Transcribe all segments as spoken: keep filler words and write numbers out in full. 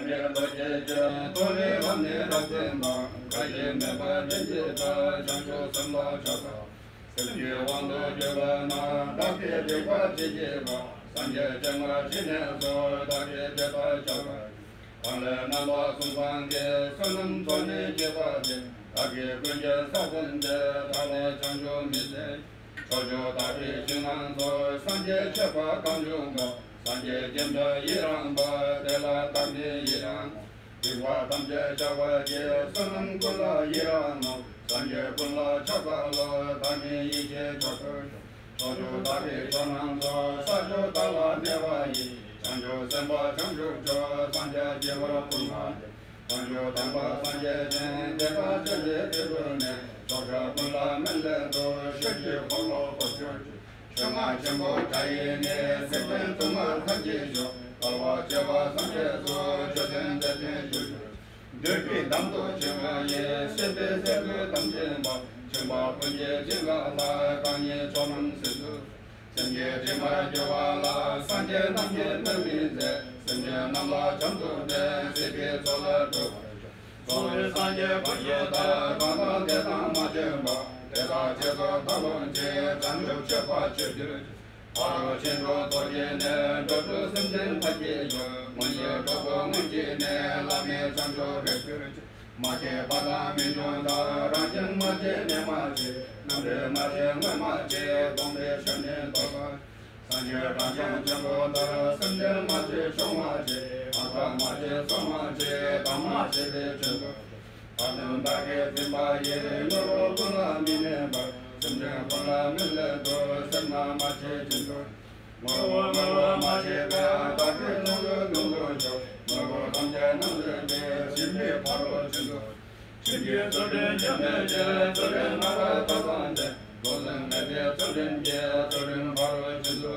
ནས་རྡོ་རྗེ་ཅན། མཐོ་རིས་ལམ་ནས་རབ་བརྟན་པ། འགའ་ཞིག་མེད་པར་དྲན་བྱེད་པ། བྱང་ཆུབ་སེམས་ལ་ཆགས་པ། སེམས་ཀྱི་དབང་དུ་གྱུར་པ་རྣམས། བདག་གིས་སྒྲིབ་པ་ཇི་སྐྱེས་པ། སངས་རྒྱས་སྤྱན་སྔར་ཇི་སྙེད་སུ། བདག་གིས་དེ་ལྟར་བྱ་བར་བགྱི། གང་ལས་རྣམ་པ་གསུམ་སྤངས་ཀྱི། བསོད་ནམས་ཚོགས་ནི་བསྐྱེད་པ་དེས། བདག་གིས་ཀུན་གྱི་ས་བོན་དེ། བདག་ལ་བྱང་ཆུབ་མི་ཟད། ཕྱོགས་བཅུ་དག་པའི་ཞིང་རྣམས་སུ། སངས་རྒྱས་མཆོད་པ་གང་བྱུང་པ། སངས་རྒྱས་རྒྱན་ཆ་ཡི་རང་བ། དེ་ལ་བདག་ནི་ཡི་རང་ངོ་། སྡིག་པ་ཐམས་ཅད་བཤགས་པར་བགྱི། བསོད་ནམས་ཀུན་ལ་ཡི་རང་ངོ་། སངས་རྒྱས་ཀུན་ལ་ཕྱག་འཚལ་ལོ། བདག་ནི་ཡེ་ཤེས་མཆོག་ཏུ་གྱུར། ཕྱོགས་བཅུ་དག་པའི་ཕྱོགས་རྣམས་སུ། ས་བཅུ་དག་ལ་གནས་པ་ཡི། བྱང་ཆུབ་སེམས་དཔའ་བྱང་ཆུབ་མཆོག། སངས་རྒྱས་ཀྱི་བར་ཀུན་བཞུགས་ཏེ། བྱང་ཆུབ་དམ་པ་སངས་རྒྱས་ཞིང་། དེ་དག་མཆོད་པའི་ཚུལ་བསྐུལ་ནས། ཕྱོགས་བཅུ་ཀུན་ལ་མི་ལས་བཏུལ། ཆོས་ཀྱི་འཁོར་ལོ་བསྐོར་གྱུར་ཅིག། ཆོས་རྔ་ཆེན་པོ་སྒྲ་ཡིས་ནི། སྲིད་པའི་སྡུག་བསྔལ་ཐམས་ཅད་སྦྱོང་། དཔའ་བར་བྱེད་པ་སངས་རྒྱས་སུ། མཆོད་རྟེན་དེར་སྟོན་ཞུ་གྱུར་ཅིག། འདོད་པའི་འདམ་དུ་བྱིང་བ་ཡི། སྲིད་པའི་སེར་ཁུང་ཐམས་ཅད་འབབ། འབྱིན་པ་ཀུན་གྱི་ཞིང་ཁམས་ལ། བདག་ཉིད་མཆོག་རྣམས་སྲིད་མཚོར་སྤྱོད། སེམས་ཀྱི་དྲི་མར་གྱུར་པ་ལ། སངས་རྒྱས་རྣམས་ཀྱིས་སྨོན་མི་མཛད། སེམས་ཅན་རྣམས་ལ་བྱམས་བརྩོན་འགྲུས། སྲིད་པའི་མཚོ་ལས་སྒྲོལ་བར་ཤོག། རྫོགས་པའི་སངས་རྒྱས་ཀུན་གྱི་བདག། གང་དག་དེ་དག་མ་བྱོན་པ། དེ་དག་རྗེས་སུ་བདག་སློབ་ཅིང་། བྱང་ཆུབ་སྤྱོད་པ་སྤྱོད་གྱུར་ཅིག། ཕ་རོལ་ཕྱིན་དྲུག་རྫོགས་བྱས་ནས། འགྲོ་དྲུག་སེམས་ཅན་མཐར་གྱིས་སྐྱོང་། མངོན་ཤེས་གྲོགས་པོ་མངོན་གྱུར་ནས། བླ་མེད་བྱང་ཆུབ་རེག་གྱུར་ཅིག། མ་སྐྱེས་པ་དང་མི་འབྱུང་དང་། རང་བཞིན་མ་སྐྱེས་ནས་མ་སྐྱེས། རྣམ་རིག་མ་སྐྱེས་སྔོན་མ་སྐྱེས། སྟོང་པའི་ཆོས་ཉིད་རྟོགས་པར། སངས་རྒྱས་རང་བྱུང་ཆེན་པོ་ལྟར། སེམས་ཅན་མ་སྐྱེས་བྱུང་བ་སྐྱེས། སྔགས་པ་མ་སྐྱེས་སོ་མ་སྐྱེས། བདག་མ་སྐྱེས་པའི་ཆོས་སུ། ཐབས་དང་བདག་གིས་འཛིན་པ་ཡི། དངོས་པོ་ཀུན་ལ་མི་གནས་པར། སེམས་ཅན་ཀུན་ལ་མི་ལས་བཏུལ། སེར་སྣ་མ་སྐྱེས་ཅན་དུ། དངོས་པོ་དངོས་པོ་མ་སྐྱེས་པས། བདག་གིས་ལོངས་སྐུའི་དོན་དུ་སྤྱོད། དངོས་པོ་ཐམས་ཅད་རྣམ་གཞག་མེད། སྦྱིན་པའི་ཕ་རོལ་ཕྱིན་དུ། ཕྱིན་ཅི་བརྩོན་འགྲུས་རྒྱུན་མེད་ཅིང་། བརྩོན་འགྲུས་ངེས་པར་མཐའ་དང་ལྡན། བློ་ཟིན་མེད་པའི་བརྩོན་འགྲུས་ཀྱིས། བརྩོན་འགྲུས་ཕ་རོལ་ཕྱིན་དུ།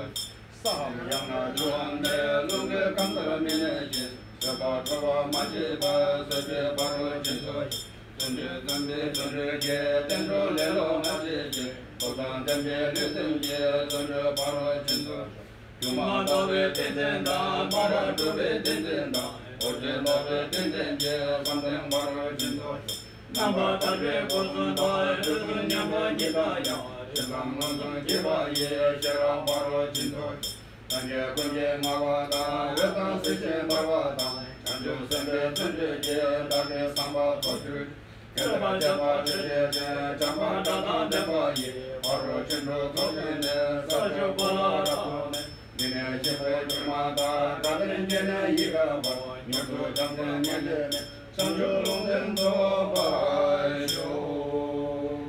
སའང་ཡང་ན་ཆུའང་མེད། རླུང་གི་ཁམས་ལྟར་མི་གནས་ཤིང་། བཟོད་པ་ཁྲོ་བོ་མ་སྐྱེས་པར། བཟོད་པའི་ཕ་རོལ་ཕྱིན་དུ། བརྩོན་འགྲུས་བརྩོན་པའི་བརྩོན་འགྲུས་ཀྱིས། བསྟན་འགྲོ་ལེ་ལོ་མ་བྱེད་ཅིང་། སྟོབས་དང་ལྡན་པའི་ལུས་རྟེན་གྱིས། བརྩོན་འགྲུས་ཕ་རོལ་ཕྱིན་དུ། སྒྱུ་མ་ལྟ་བུའི་ཏིང་འཛིན་དང་། སྨ་ར་སྒྲུབ་པའི་ཏིང་འཛིན་དང་། འོད་གསལ་ལྟ་བུའི་ཏིང་འཛིན་གྱིས། བསམ་གཏན་ཕ་རོལ་ཕྱིན་དུ་གྱུར། རྣམ་པར་ཐར་པའི་སྒོ་གསུམ་དང་། རིགས་གསུམ་མཉམ་པ་ཉིད་དང་ཡང་། ཞེ་སྡང་ངན་སོང་སྐྱེས་པ་ཡི། ཤེས་རབ་ཕ་རོལ་ཕྱིན་དུ་གྱུར། སངས་རྒྱས་ཀུན་གྱི་བསྔགས་པ་དང་། འོད་དང་གཟི་བརྗིད་འབར་བ་དང་། བྱང་ཆུབ་སེམས་དཔའི་བརྩོན་འགྲུས་ཀྱིས། བདག་གི་བསམ་པ་རྫོགས་གྱུར་ཅིག། ཐེག་པ་ཆེན་པོ་ཆོས་བཤད་ཅིང་། བྱམས་པ་དགྲ་དང་ལྡན་པ་ཡི། ཕ་རོལ་ཕྱིན་དྲུག་རྫོགས་བྱས་ནས། ས་བཅུ་པ་ལ་རབ་ཏུ་གནས། མི་གནས་གཤིན་པོའི་སྒྱུ་མ་ལྟར། དགའ་ལྡན་སྐྱེས་ནས་ཡིད་དགའ་བར། མྱུར་དུ་བྱང་སེམས་ངེས་འབྱེད་ནས། བྱང་ཆུབ་ལུང་བསྟན་ཐོབ་པར་ཤོག།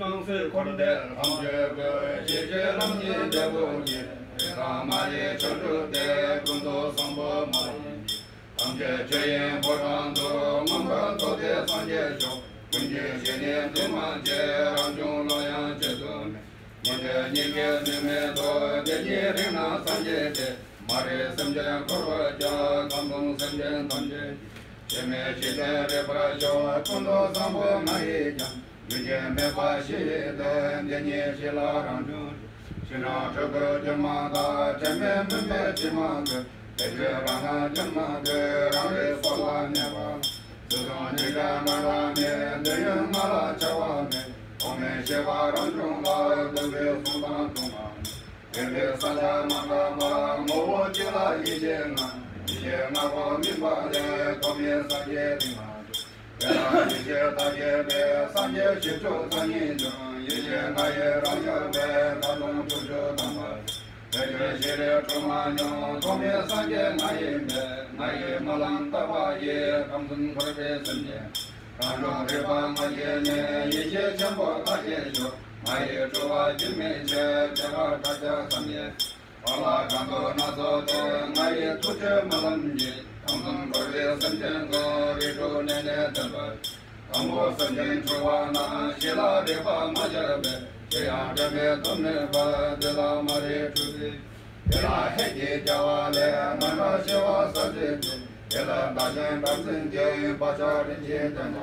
སྣང་སྲིད་འཁོར་འདས་ཐམས་ཅད་ཀུན། ཞི་བྱེད་རང་བཞིན་འབྲས་བུ་ཉིད། རིགས་དང་མ་རིག་ཆོ་འཕྲུལ་ཏེ། ཀུན་ཏུ་བཟང་པོ་མ་ཡིན་ཏེ། ཐམས་ཅད་ཆོས་དབྱིངས་ཕོ་བྲང་དུ། མངོན་པར་རྫོགས་པའི་སངས་རྒྱས་མཆོག། ཀུན་གྱི་ཞི་གནས་འདུས་མ་བྱས། རང་བྱུང་བློ་ཡང་གཅོད་དུ་མེད། མི་འདོད་སྙིང་གའི་ནུས་མེད་དུ། དེ་ཉིད་རིག་ན་སངས་རྒྱས་ཏེ། མ་རིག་སེམས་ཅན་འཁོར་བར་བྱ། ཁམས་གསུམ་སེམས་ཅན་ཐམས་ཅད་ཀྱི། དྲི་མེད་ཞི་བདེ་རེག་པར་ཤོག། ཀུན་ཏུ་བཟང་པོ་ང་ཡིས་ཀྱང་། མི་མཁྱེན་མེད་པ་གཞི་ཡི་དོན། དེ་ཉིད་གཞི་ལ་རང་བྱུང་ཞིང་། ཕྱི་ནང་འཁྲུལ་པའི་སྒྱུ་མ་དག། དྲི་མེད་མུན་པའི་དྲི་མ་གོས། དེ་ཆོས་རང་སྣང་སྒྱུ་མ་གོས། རང་རིག་སོ་ལ་གནས་པ་ལ། སྲིད་གསུམ་གཉིས་ཀྱང་ང་ལ་མེད། འདོད་ཡོན་ང་ལ་ཆགས་པ་མེད། ཐོགས་མེད་ཤེས་པ་རང་བྱུང་ལ། སྟོན་པའི་གསུང་དང་མཚུངས་པ་མེད། དེ་འདྲའི་ས་ཆ་མ་འགགས་པ། ངོ་བོ་གཅིག་ལ་ཡེ་ཤེས་ལྔ། ཡེ་ཤེས་ལྔ་པོ་སྨིན་པ་ལས། ཐོགས་མེད་སངས་རྒྱས་རིགས་ལྔ་འབྱུང་། དེ་ལ་ཡེ་ཤེས་མཐའ་ཡས་པའི། སངས་རྒྱས་བཞི་བཅུ་རྩ་གཉིས་འབྱུང་། ཡེ་ཤེས་ལྔ་ཡིས་རང་ཡོད་པའི། ལྷ་སྲུང་དྲུག་ཅུ་དམ་པ། དེ་ཆོས་ཤེས་རིག་འཁྲུལ་མ་མྱོང་། ཐོགས་མེད་སངས་རྒྱས་ང་ཡིན་པས། ང་ཡི་སྨོན་ལམ་བཏབ་པ་ཡིས། ཁམས་གསུམ་འཁོར་བའི་སེམས་ཅན། རང་བྱུང་རིག་པ་ལྔ་སྐྱེས་ནས། ཡེ་ཤེས་ཆེན་པོ་མཐའ་ཡས་ཤོག། ང་ཡི་སྤྲུལ་པ་རྒྱུན་མི་འཆད། ཁྱད་པར་དྲག་ཆགས་བསམ་ཡས། བག་ལ་གང་འདུལ་སྣ་ཚོགས་ཏེ། ང་ཡི་ཐུགས་རྗེ་སྨོན་ལམ་གྱིས། ཁམས་གསུམ་འཁོར་བའི་སེམས་ཅན་ཀུན། རིགས་དྲུག་ནད་ནས་འདྲེན་པར། དང་པོ་སེམས་ཅན་འཁྲུལ་པ་རྣམས། གཞི་ལ་རིག་པ་མ་ཁྱབ་པས། ཅི་ཡང་དྲན་པས་སྡོམ་མེད་པར། དེ་ལ་མ་རིག་འཁྲུལ་པའི། དེ་ལ་ཧད་ཀྱིས་བརྒྱལ་བ་ལས། མ་འདྲ་ཞི་བ་ཟབ་ཅིང་རྒྱས། དེ་ལ་བདག་གཞན་བྲམ་ཟེ་གྱི། བག་ཆགས་རིམ་གྱིས་བརྟན་པ།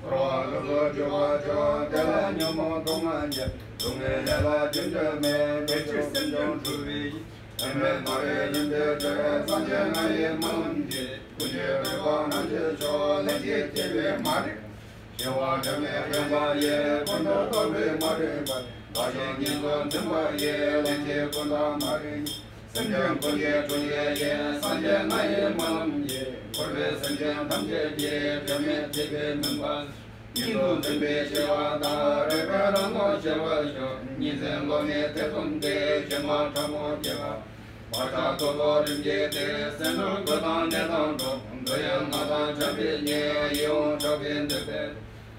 འཁོར་བ་ལུགས་སུ་འགྱུར་བ་མཆོག། དེ་ལ་ཉོན་མོངས་སྡུག་བསྔལ་ཉེ། སྡུག་བསྔལ་ལས་ལ་རྒྱུན་ཆད་མེད། དེ་ཕྱིར་སེམས་ཅན་འཁྲུལ་པའི་ཡུལ། ཡིན་པས་མ་རེད་ཡིན་པས་ཀྱང་སངས་རྒྱས་ང་ཡི་སྨོན་ལམ་གྱིས། ཀུན་གྱི་རིག་པ་རྣམ་ཤེས་མཆོག་ལྷན་ཅིག་སྐྱེས་པས་མ་རེད། སྐྱེ་བ་འབྲལ་མེད་དབེན་པ་ཡིས་ཀུན་ཏུ་རྟོག་པས་མ་རིག་པ། བདག་གཞན་གཉིས་སུ་འཛིན་པ་ཡིས་ལྷན་སྐྱེས་ཀུན་བདག་མ་རིག། སེམས་ཅན་ཀུན་གྱི་སྲུང་མཆེད་ཡིན། སངས་རྒྱས་ང་ཡི་སྨོན་ལམ་གྱིས། འཁོར་བའི་སེམས་ཅན་ཐམས་ཅད་ཀྱི། འབྲལ་མེད་ཐེག་པའི་མུན་པ། གཉིས་སུ་འཛིན་པའི་སྐྱེ་བ་དག་རིག་པའི་རང་ངོ་ཤེས་པར་ཤོག། གཉིས་འཛིན་བློ་མེད་ཐེ་ཚོམ་སྟེ། ཕྱི་མ་ཕྲ་མོ་སྐྱེ་བ། བག་ཆགས་རྟུལ་པོ་རིམ་གྱིས་ཏེ། སེམས་ནི་རྒོད་དང་ནད་དང་འགྲོགས། འདོད་ཡོན་ལྔ་དང་འཁྲབ་པའི་ཉེས། ཡིད་འོང་ཕྲག་པའི་འདོད་པས།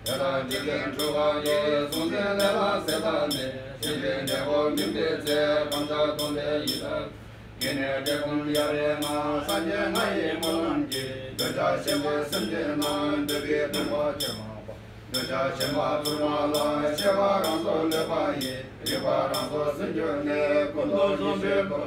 དེ་དག་འཇིག་རྟེན་འཁྲུལ་པ་ཡིས། གཟུང་འཛིན་ལས་ལ་ཟད་མཐའ་མེད། ཤེས་བྱའི་འབྲས་བུ་སྨིན་པའི་ཚེ། དམ་བཅའ་སྟོང་པའི་ཡི་དྭགས། སྐྱེ་གནས་འབྲས་བུ་ཡ་རེ་ན། སངས་རྒྱས་ང་ཡི་སྨོན་ལམ་གྱིས། འདོད་ཆགས་ཞེན་པའི་སེམས་ཅན་རྣམས། འདོད་པའི་སྡུག་བསྔལ་ཆེན་པོ་པ། འདོད་ཆགས་ཞེན་པ་ཚུར་མ་ལ། སྐྱེ་བ་རང་སོར་ལུས་པ་ཡི། རིག་པ་རང་སོར་ཟིན་གྱུར་ནས། ཀུན་ཏུ་བཟུང་བྱའི་ལྟོ།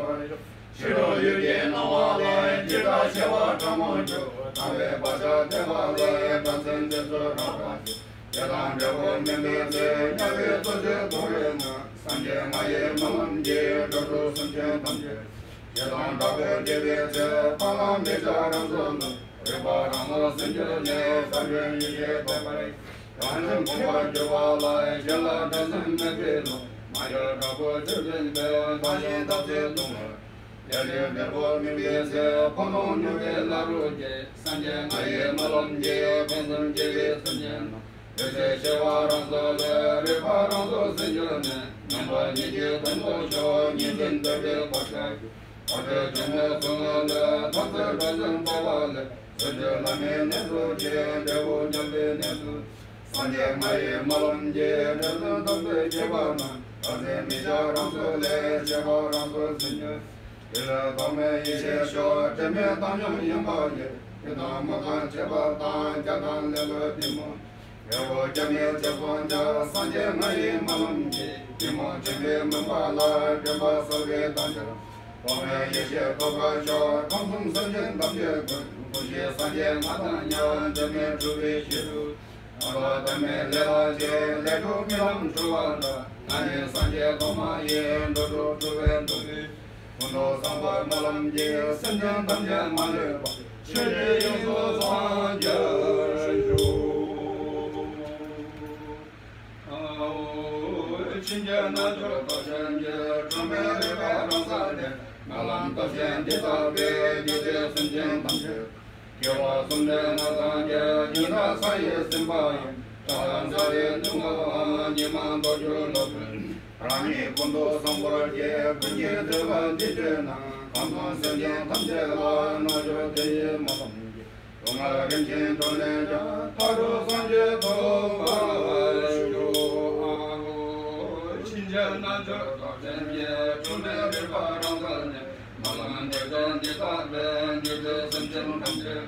ཕྱི་རོལ་ཡུལ་གྱི་སྣང་བ་ལ། འཇིགས་སྐྲག་ཤེས་པ་ཕྲ་མོ་འགྱུར། དང་བའི་བག་ཆགས་དེ་བ་ལ། བྲམ་ཟེ་འདི་ཚུ་རགས་པ་ཞིག། དེ་དག་འབྲས་བུ་སྨིན་པའི་ཚེ། དམྱལ་བའི་རྩུབ་སྤྱོད་གདུང་རུས་ན། སངས་རྒྱས་ང་ཡི་སྨོན་ལམ་གྱིས། འགྲོ་དྲུག་སེམས་ཅན་ཐམས་ཅད། ཞེ་སྡང་དྲག་པོས་བསྒྲིབས་པའི་ཚེ། འཕགས་ལམ་མི་བྱ་རང་སོར་ལ། རིག་པ་རང་སོར་ཟིན་གྱུར་ནས། ས་བོན་ཡེ་ཤེས་རྟོག་པ་ཡིས། རང་བཞིན་ཁོང་བར་གྱུར་པ་ལ། གཞན་ལ་དགྲར་འཛིན་མེད་པའི་བློ། མ་གྱུར་དྲག་པོ་ཆུ་འཛིན་པས། བདག་གཞན་བརྟག་ཚད་གདུང་བར། ལས་ལས་འབྲས་བུ་སྨིན་པའི་ཚེ། ཕོ་ནོར་མྱུར་བའི་བླ་རུང་སྐྱེ། སངས་རྒྱས་ང་ཡི་སྨོན་ལམ་གྱིས། ཕན་སེམས་སྐྱེ་བའི་སེམས་ཅན་རྣམས། འདོད་སྲེད་ཤེས་པ་རང་སོར་ལས། རིག་པ་རང་སོར་ཟིན་གྱུར་ནས། མཉམ་པ་ཉིད་ཀྱི་དོན་དུ་ཤོག། གཉིས་འཛིན་འདོད་པའི་བག་ཆགས་ཀྱིས། བར་དོའི་ཇོ་མོ་གསུམ་ལ། ཐོབ་ཚོད་དགྲར་འཛིན་ལྟ་བ་ལས། བཟོད་བཅོས་ལྷ་མིའི་གནས་སུ་སྐྱེ། འབྲས་བུ་ཉམས་པའི་གནས་སུ། སངས་རྒྱས་ང་ཡི་སྨོན་ལམ་གྱིས། འབྲས་བུ་ཐོབ་པའི་སྐྱེས་པ་རྣམས། བདག་འཛིན་མི་བྱ་རང་སོར་ལས། ཤེས་པ་རང་སོར་ཟིན་གྱུར། དེ་ལས་རྟོག་མེད་ཡེ་ཤེས་ཤོག། དྲི་མེད་བཏང་སྙོམས་ཡིན་པ་ཡིས། ཐོས་དང་སྨྲ་དང་བྱེད་པ་དང་། རྒྱགས་དང་ལེ་ལོའི་གཏི་མུག། འབྲས་བུ་རྒྱ་མིའི་ཚེ་སྲོག་འཇའ། སངས་རྒྱས་ང་ཡི་སྨོན་ལམ་གྱིས། གཏི་མུག་དྲི་མའི་མུན་པ་ལ། དྲན་པ་གསལ་བའི་དྭངས་འཆར། རྟོག་མེད་ཡེ་ཤེས་ཐོབ་པར་ཤོག། ཁམས་གསུམ་སེམས་ཅན་ཐམས་ཅད་ཀུན། ཀུན་གྱི་སངས་རྒྱས་ང་དང་མཉམ། འབྲལ་མེད་གྲུབ་པའི་ཞིང་དུ། རྣམ་པར་དག་མེད་ལས་ལ་སྐྱེས། ལས་དྲུག་རྨི་ལམ་འཁྲུལ་བ་འདྲ། ང་ནི་སངས་རྒྱས་ཐོག་མ་ཡིན། འགྲོ་དྲུག་འཁྲུལ་པའི་འདུ་འཛི། ཀུན་ཏུ་བཟང་པོའི་སྨོན་ལམ་གྱིས། སེམས་ཅན་ཐམས་ཅད་མ་ལུས་པ། ཆོས་ཀྱི་དབྱིངས་སུ་སངས་རྒྱས་ཤོག། ཕྱིན་ཆད་རྣལ་འབྱོར་སྟོབས་ཅན་གྱིས། གྲངས་མེད་རིག་པ་རང་སར་ལྡན། སྨོན་ལམ་སྟོབས་ཆེན་འདི་དག་པས། འཇིག་རྟེན་སེམས་ཅན་ཐམས་ཅད། སྐྱེ་བ་གསུམ་ལས་མ་ཚང་རྒྱལ། ཉི་ཟླ་ས་ཡི་སྲིན་པོའམ། དགྲ་དང་ས་ཡི་གདུང་བའམ། ཉི་མ་ལྟོ་འགྱུར་ལོག་པའི། རང་ཉིད་ཀུན་ཏུ་བཟང་པོར་སྐྱེ། ཀུན་གྱིས་བསྟོད་པ་འདི་བརྗོད་ན། ཁམས་གསུམ་སེམས་ཅན་ཐམས་ཅད་ལ། རྣལ་འབྱོར་དེ་ཡི་སྨོན་ལམ་གྱིས། སྡུག་བསྔལ་རིམ་བཞིན་གྲོལ་ནས་ཀྱང་། མཐར་ཐུག་སངས་རྒྱས་ཐོབ་པར་ཤོག། ཕྱིན་ཆད་རྣལ་འབྱོར་སྟོབས་ཅན་གྱིས། གྲངས་མེད་རིག་པ་རང་སར་ལྡན། སྨོན་ལམ་སྟོབས་ཅན་འདི་དག་པས། འཇིག་རྟེན་སེམས་ཅན་ཐམས་ཅད།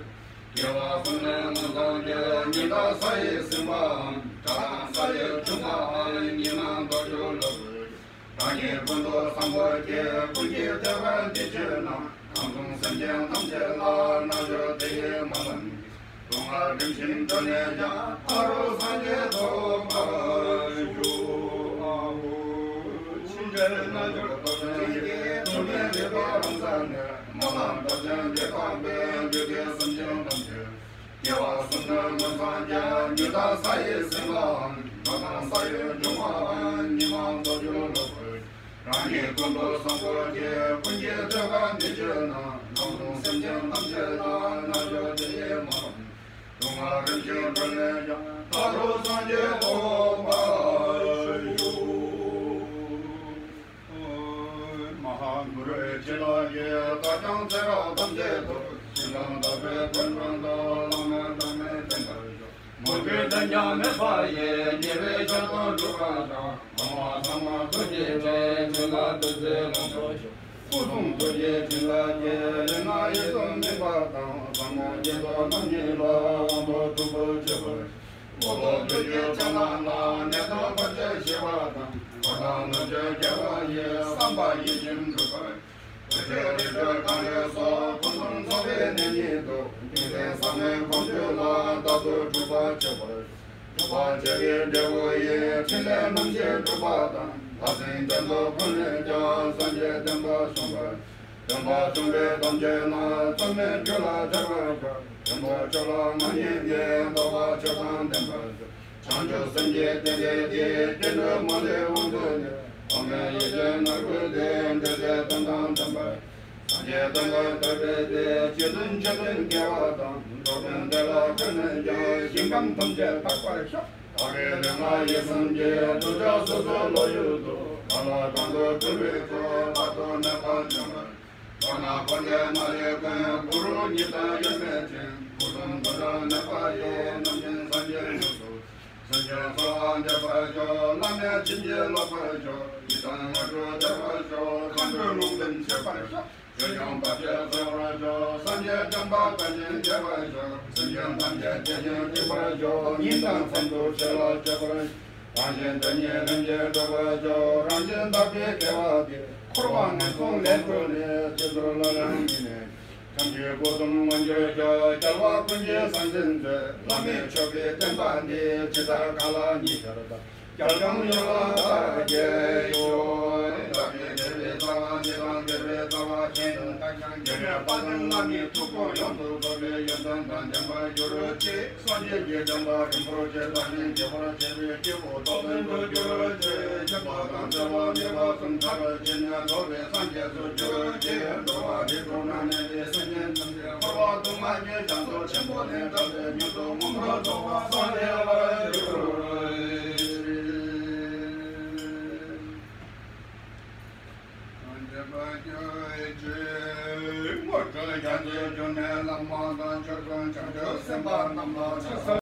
སྐྱེ་བ་གསུམ་ལས་མ་ཚང་རྒྱལ། ཉི་ཟླ་ས་ཡི་སྲིན་པོའམ། དགྲ་དང་ས་ཡི་གདུང་བའམ། ཉི་མ་ལྟོ་འགྱུར་ལོག་པའི། རང་ཉིད་ཀུན་ཏུ་བཟང་པོར་སྐྱེ། ཀུན་གྱིས་བསྟོད་པ་འདི་བརྗོད་ན། ཁམས་གསུམ་སེམས་ཅན་ཐམས་ཅད་ལ། རྣལ་འབྱོར་དེ་ཡི་སྨོན་ལམ་གྱིས། སྡུག་བསྔལ་རིམ་བཞིན་གྲོལ་ནས་ཀྱང་། མཐར་ཐུག་སངས་རྒྱས་ཐོབ་པར་ཤོག། ཕྱིན་ཆད་རྣལ་འབྱོར་སྟོབས་ཅན་གྱིས། གྲངས་མེད་རིག་པ་རང་སར་ལྡན། སྨོན་ལམ་སྟོབས་ཅན་འདི་དག་པས། འཇིག་རྟེན་སེམས་ཅན་ཐམས་ཅད། སྐྱེ་བ་གསུམ་ལས་མ་ཚང་རྒྱལ། ཉི་ཟླ་ས་ཡི་སྲིན་པོའམ། དགྲ་དང་ས་ཡི་གདུང་བའམ། ཉི་མ་ལྟོ་འགྱུར་ལོག་པའི། རང་ཉིད་ཀུན་ཏུ་བཟང་པོར་སྐྱེ། ཀུན་གྱིས་བསྟོད་པ་འདི་བརྗོད་ན། ཁམས་གསུམ་སེམས་ཅན་ཐམས་ཅད་ལ། རྣལ་འབྱོར་དེ་ཡི་སྨོན་ལམ་གྱིས། སྡུག་བསྔལ་རིམ་བཞིན་གྲོལ་ནས་ཀྱང་། མཐར་ཐུག་སངས་རྒྱས་ཐོབ་པར་ཤོག། མ་ཧཱ་གུ་རུ་ཕྱི་ལ་ཡོད། བདག་ཀྱང་ཚེ་རབས་ཐམས་ཅད་དུ། ཞིང་ཁམས་དག་པའི་དོན་དུ། བླ་མེད་བླ་མེད་བསྟེན་པར་ཤོག། མོས་གུས་དོན་ཀྱང་མེད་པ་ཡིས། ཉེས་པའི་ཆར་དུ་འཁྲུད་པ་དང་། སྡང་བ་ཚང་མ་དུར་གྱིས་བྱས། ཕྱིར་ལ་བདུད་རྩིས་ལོངས་སུ་ཤོག། སྐུ་གསུང་ཐུགས་ཀྱི་བྱིན་རླབས་ཀྱིས། ལུས་ངག་ཡིད་གསུམ་སྨིན་པ་དང་། ཟབ་མོ་སྙིང་པོ་རྣམ་གཉིས་ལ། དབང་དུ་འགྲུབ་པར་བྱེད་པར། འཁོར་ལོ་བཅུ་བཞི་ཕྱག་ན་བསྣམས། ནད་དང་བར་ཆད་ཞི་བ་དང་། འཁོར་དང་ནད་གཅོད་རྒྱལ་བ་ཡི། བསམ་པ་ཡིད་བཞིན་འགྲུབ་པར། དུར་ཁྲོད་རི་ཁྲོད་གངས་རིའི་སོགས། ཕུན་སུམ་ཚོགས་པའི་གནས་ཉིད་དུ། ཀུན་དའི་ས་མོའི་ཁོར་ཡུག་ལ། རྟག་ཏུ་སྒྲུབ་པར་བྱེད་པར། སྒྲུབ་པར་བྱེད་པའི་འབྲས་བུ་ཡིས། ཕྲིན་ལས་རྣམ་བཞི་འགྲུབ་པ་དང་། ལྷ་སྲིན་གཏན་དུ་ཕུལ་ནས་ཀྱང་། སངས་རྒྱས་བསྟན་པ་བསྲུང་བར། སྟོན་པ་བྱུང་བའི་དམ་ཆོས་རྣམས། ཚད་མེད་རྒྱུད་ལ་སྦྱར་བར་ཤོག། རིན་པོ་ཆེ་ལ་མ་ཉེས་ཀྱི། རྟོགས་པ་ཆོས་དང་ལྡན་པར་ཤོག། བྱང་ཆུབ་སེམས་ཀྱི་རྟེན་འབྲེལ་གྱི། རྒྱན་དྲུག་མ་ལུས་དབང་དུ་གཉེར། ཐོགས་མེད་ཡིད་ཀྱི་ནོར་བུ་དེ། འབྲེལ་ཚད་དོན་དང་ལྡན་པར། སངས་རྒྱས་བསྟན་པ་དར་བའི་ཚེ། རྗེ་བཙུན་མཆོད་རྟེན་དགེ་བ་དང་། འགྲོ་ཀུན་བདེ་ལ་འགོད་ནས་ཀྱང་། ཞིང་ཁམས་ཐམས་ཅད་དག་པར་ཤོག། བདག་གི་ལུས་ངག་ཡིད་གསུམ་གྱི། གདུལ་བྱ་སོ་སོའི་བློ་ཡུལ་དུ། གང་ལ་གང་འདུལ་སྤྲུལ་པའི་ཚུལ། དཔག་ཏུ་མེད་པ་འབྱུང་བར། མདོར་ན་འཁོར་འདས་མ་ལུས་ཀུན། གུ་རུ་ཉིད་དང་དབྱེར་མེད་ཅིང་། སྐུ་གསུམ་འདུ་འབྲལ་མེད་པ་ཡི། རྣམ་མཁྱེན་སངས་རྒྱས་ལུས་སུ། སེམས་ཅན་གསོ་བ་འདོད་པར་ཤོག། བླ་མེད་བྱིན་གྱིས་རློབ་པར་ཤོག། ཡི་དམ་ལྔ་དྲུག་བདེ་བར་ཤོག། མཁའ་འགྲོའི་ལུང་བསྟན་ཆོད་པར་ཤོག། ཆོས་སྐྱོང་དག་བྱེད་གསལ་བར་ཤོག། སངས་རྒྱས་བསྟན་པ་དར་ཞིང་རྒྱས་པར་ཤོག། སེམས་ཅན་ཐམས་ཅད་བདེ་ཞིང་སྐྱིད་པར་ཤོག། ཉིན་དང་མཚན་དུ་ཆོས་ལ་སྤྱོད་པར་ཤོག། རང་གཞན་དོན་གཉིས་ལྷན་ཅིག་འགྲུབ་པར་ཤོག། རང་གཞན་དག་པའི་དགེ་བ་འདིས། འཁོར་བ་ངན་སོང་ལས་གྲོལ་ནས། བདེ་འགྲོར་སླར་ཡང་མི་གནས། ཐམས་ཅད་སྒོ་གསུམ་མངོན་གྱུར་ཤོག། རྒྱལ་བ་ཀུན་གྱི་སྲས་ཆེན་མཛོད། བླ་མེད་མཆོད་པའི་བསྟན་པ་འདི། ཇི་ལྟར་མཁའ་ལ་ཉི་ཤར་ལྟར། རྒྱ་གྲམ་ཡུལ་ལ་དར་རྒྱས་ཤོག། བདག་གི་དགེ་བའི་རྩ་བ་འདི་དང་། དགེ་བའི་རྩ་བ་གཞན་དག་ཀྱང་། དགེ་བའི་དཔལ་ལྡན་བླ་མའི་ཐུགས་དགོངས་ཡོངས་སུ་རྫོགས་པའི་ཡོན་ཏན་དང་ལྡན་པར་གྱུར་ཅིག། སངས་རྒྱས་ཀྱི་བསྟན་པ་རིན་པོ་ཆེ་དར་ཞིང་རྒྱས་པར་བྱེད་པའི་སྐྱེས་བུ་སྟོབས་ལྡན་དུ་གྱུར་ཅིག། སྐྱེ་བ་དང་འཚེ་བ་མེད་པ་གསུམ་ཐར་ཕྱིན་ནས། རྫོགས་པའི་སངས་རྒྱས་སུ་གྱུར་ཅིག། འགྲོ་བ་རིགས་དྲུག་ན་གནས་པའི་སེམས་ཅན་ཐམས་ཅད། འཁོར་བ་སྡུག་བསྔལ་གྱི་རྒྱ་མཚོ་ཆེན་པོ་ནས་བསྒྲལ་ཏེ། མྱུར་དུ་མངོན་པར་རྫོགས་པར་སངས་རྒྱས་པར་གྱུར་ཅིག།